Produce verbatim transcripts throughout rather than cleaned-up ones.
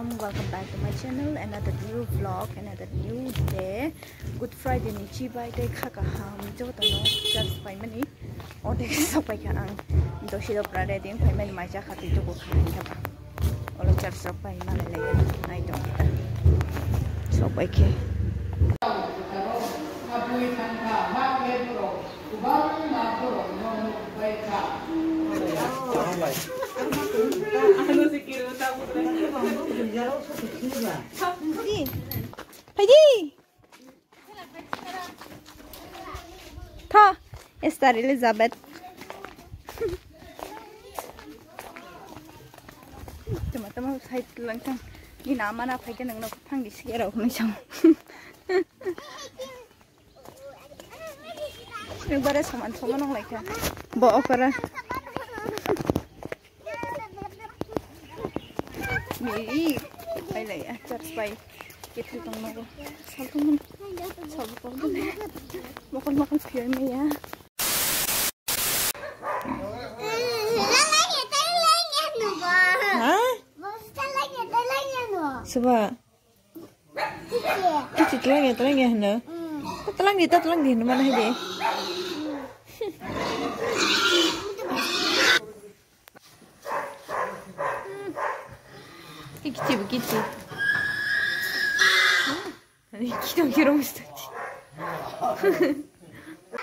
Welcome back to my channel, another new vlog, another new day. Good Friday ni chibai tei kha kaham jotono church paimani. Ode sopaikha ang dosi dopra ready paimani mai jakha tei tuku kha hingkha ba. Olo church rok pai malai lai nai tong kita. Sopaikhe. Phaidi. Tho, Esther Elizabeth. Tuma tuma side langkang. Ni nama na phaikhe nangno phangdi siya rok nai sang. Ekbare soman soman wng laikha. Bo okora. Ni, pai lai ya, church pai. Kethil tong nogo. Sal tong mun. Sal tong mun. Mokol mokol phiya me ya. Ha? Suba. Kichi telang ya, telang ya hino. Telang di, telang di hino mana hede. Kichi, kichi. Ani kidong kiro mistaki.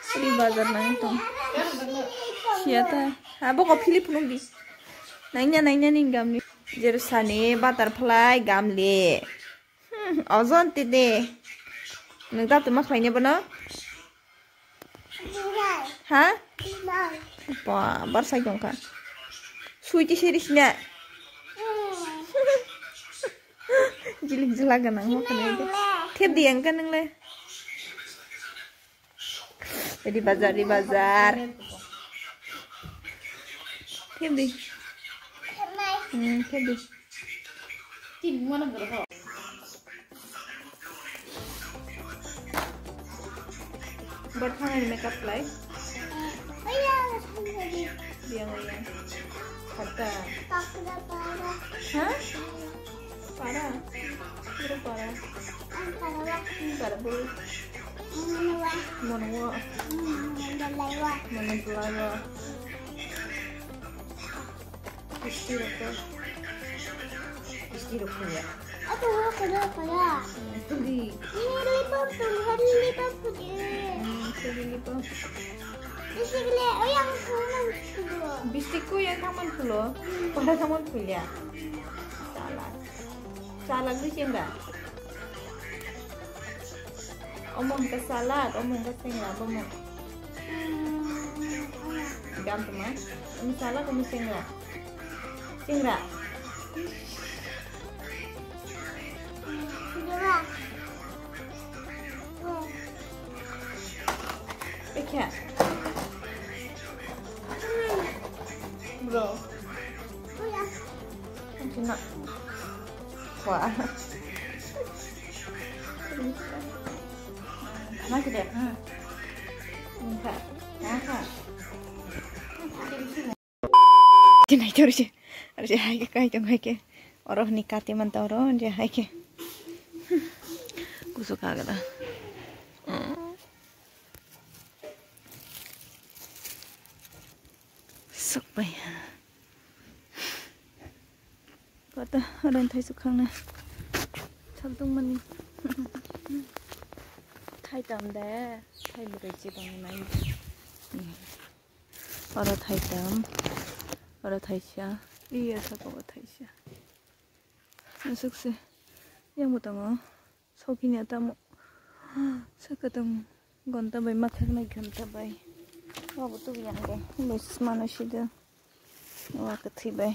Sri bazar nang tong. Siata. Abo ko Philip nung di. Nangya, nangya ning gamli. Jeru sani butterfly gamli. Hmm, ojon tete. Nung tap tuma khlainai bono? Ha? Ba, bar sai tongkha. Sui ti seri sina. Jilik jila ganang mo kene. Thep di yang kanang le. Jadi bazar, di bazar. Thep di. Hmm, thep di. Bor thangani makeup khlai. Biyang, biyang. Khata. Ha? Para? Pura para. Para bul. Mono wa. Mono belai wa. Kisti rokto. Kisti rokto ya. Ito wa kaya kaya. Tuli. Ini lipop tuh, hari lipop tuh. Hmm, tuli lipop. Bisikle, oh yang kaman tuh. Bisikku yang kaman tuh lo. Pada kaman tuh ya. Salah. Salak di sini dah. Omong ke salak, omong ke sing dah, omong. Gam teman. Ini salak, ini sing dah. Sing dah. Ikha. Bro. Cina. Wah. Mana kita? Hmm. Enggak. Enggak. Jinai tor si. Ari hai ke kai tong hai ke. Oro ni kati man ta oro je hai ke. Kusu ka gada. Sok pai. Kata aren thai suk khang na. Chal tung mani. Thai tam de. Thai bukai chi tong nai. Oro thaitham, oro thaisa, iya saka o thaisa. Aswk se, yang bo tongo, sokini tamo, saka tamo, gonta bai mathaknai gonta bai. Wabo tubu yang de, bai sismano sida, wa kwthwi bai.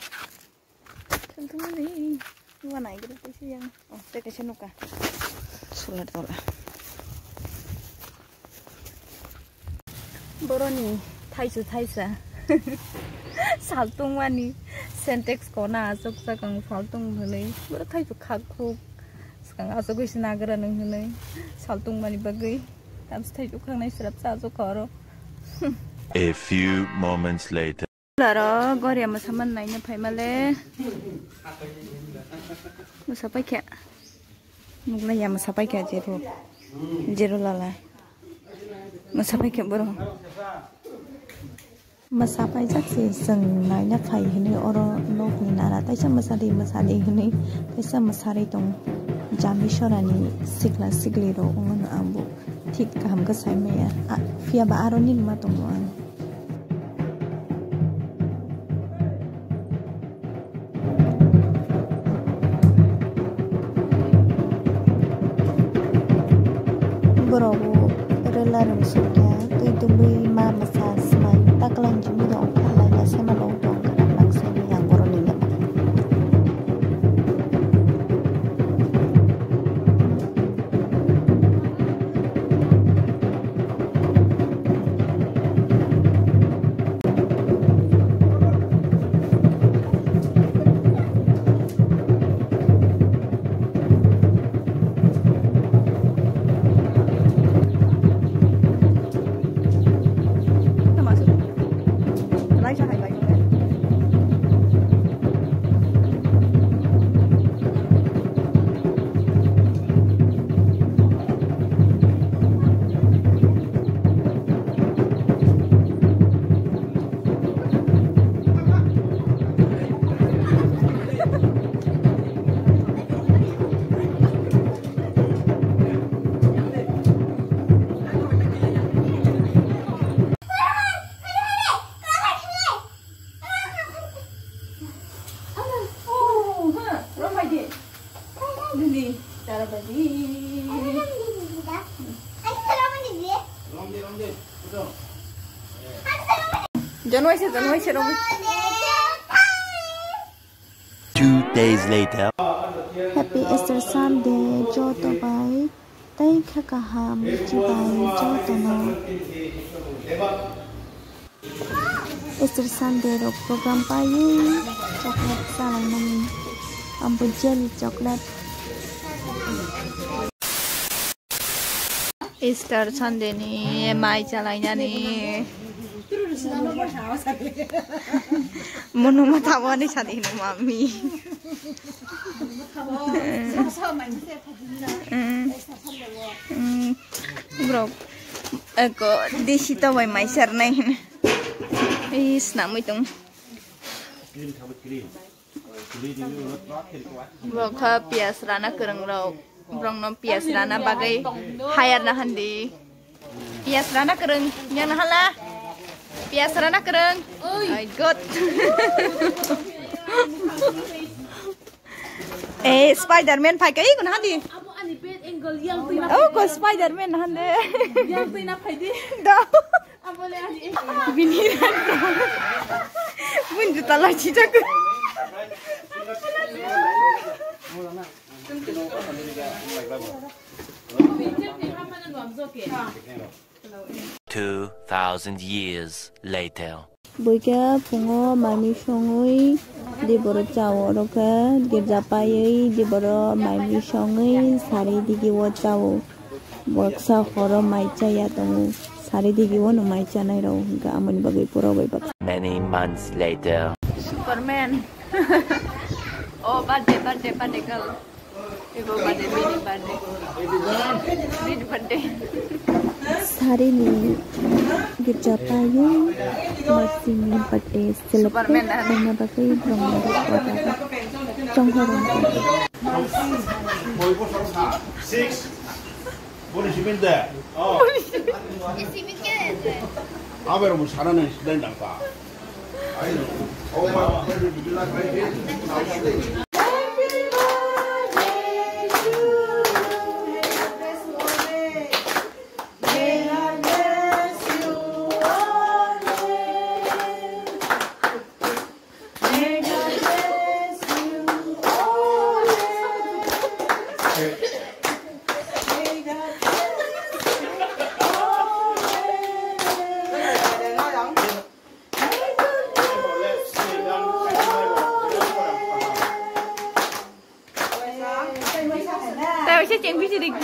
Thwng thwngmani ua naigra kaisa yang. Oh, tei kaisa nuka. Solar tola. Boroni thaisu thaisa. Saltungmani Sentex kona aswk sakang saltung hwnwi. Boro thaisu khakkhuk. Swkang aswk isi nagra nung hwnwi. Saltungmani bagwi. Tamsi thaisu khangnai srap sa aswk oro. A few moments later. Laro goria mwsaman naina phaimale. Mwsa paikha. Nukla ya mwsa paikha jeru. Jeru lala. Mwsa paikha boro. Mwsa paijak se chwng naina phai hinwi oro nokni nara taisa mwsadi mwsadi hinwi taisa mwsarwi tongo. Jami sorani sikla sikli rok wngmano ang bo thik kaham khe sai maya. A, phiya ba aro nini ma tongo ang. Borogo rela rwngsukya twi tubui ma mwsa swmai taklang jumui rok ongkha laina sema rok tong kwrak lang semi yang boroni nokha. Janwai se, janwai se, romwi. Two days later. Happy Easter Sunday, joto bai. Tei kha kaham chibai jotono. Easter Sunday rok program paiwi chocolate chalaimani. Ambo jelly chocolate. Easter Sunday ni mai chalainani. Mono ma tabo ani sadi hino mami. Mm. Mm. Bro, eko desi to bai mai sar nai hino. Ei snamwi tong. Bwkha piyas rana kwrwng rok, borokno piyas rana bagwi hayar na handi. Piyas rana kwrwng, yang na hala? Piyas rana kwrwng. Ai god. Eh, Spider-Man phai kai kun handi. Oh, ko Spider-Man hande. Yang twi na phai di. Do. Bini. Bini juta lai chijak. Two thousand years later. Buikhe phungo mai mui songwi diboro chao, oro khe girja paiwi diboro mai mui songwi sari digi o chao. Baksa horo mai chaya tongo. Sari digi o no mai chanai rok hwnkha, amoni bagwi pura bai baksa. Many months later. Superman. Oh, birthday, birthday, birthday girl. Ebo birthday, bini birthday. Bini birthday. Sarini girja payo, Marsini birthday celebrate Superman, ah. Khaina bagwi borokni kota chonghorong. Six. Boni simi de. Oh. Abe ro sana nang sidai nang pa. Tei waisa cheng bisi dik.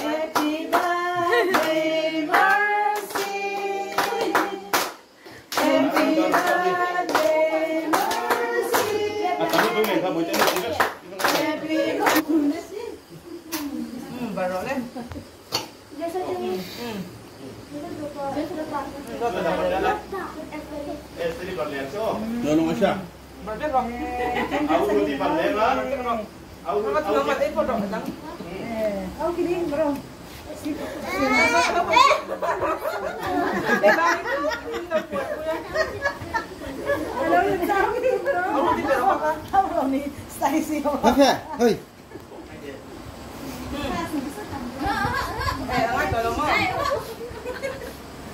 Hei.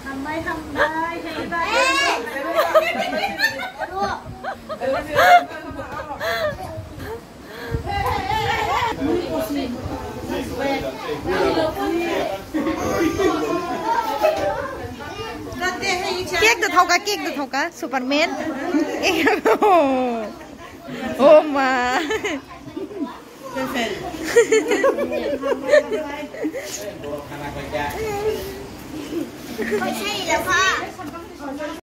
Hambai, hambai, hambai. Cake da thoka, cake da thoka, Superman. Oh ma.